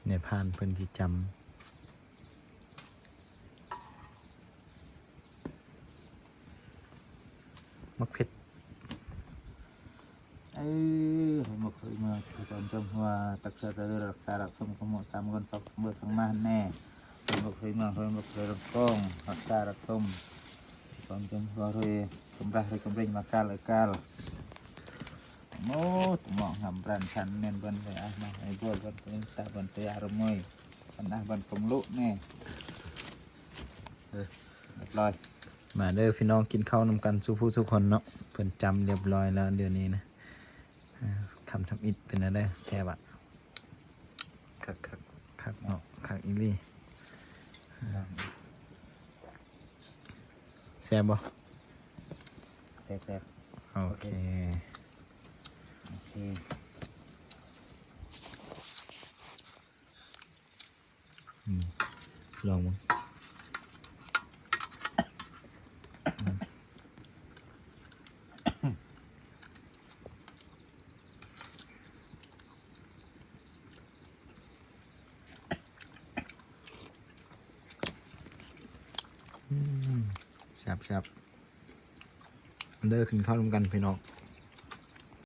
ນາຍພານເພິ່ນຊິຈຳໝາກເຜັດ. ເອີ ໃຫ້ໝົດເຄີຍເມືອງ ໃຫ້ຕອນຈຳຫົວ ຕັກເສືອຕະເລືອ ຮັກສາລັກສົມ ຂະໝົດສາມຄົນ ຊອກສຳເບີສັງມາຫັ້ນແນ່. ໃຫ້ໝົດເຄີຍເມືອງ ໃຫ້ໝົດເຄີຍລຳກອງ ຮັກສາລັກສົມ ຕອນຈຳຫົວເລີຍ ກຳລາເລີຍ ກຳເລັງມາກາລເອີກາລ. ໂອ້ ຕະໝອງຫຳບລັນຊັນ ແມ່ນເບິ່ນເລີຍ ອາ ມາໃຫ້ບວດ ເບິ່ນເປັນຕາ ເບິ່ນຕະຍາລະເມີຍ ອັນນະ ເບິ່ນຄວາມລຸແນ່. ເອີ ຮຽບຮ້ອຍ ມາເດີພີ່ນ້ອງ ກິນເຂົ້ານຳກັນສູ່ຜູ້ສູ່ຄົນເນາະ. ເພິ່ນຈຳຮຽບຮ້ອຍແລ້ວດຽວນີ້ນະ. ເອີ ຄຳທຳອິດເປັນແນວໃດ ແຊບບໍ່? ຄັກໆ ຄັກເນາະ ຄັກອີ່ຫຼີ. ແຊບບໍ່? ແຊບໆ ໂອເຄ ໂອເຄ ໂອເຄ. ອືມ ລອງເບິ່ງ. ອືມ ແຊບໆ ເດີ ກິນເຂົ້ານຳກັນພີ່ນ້ອງ.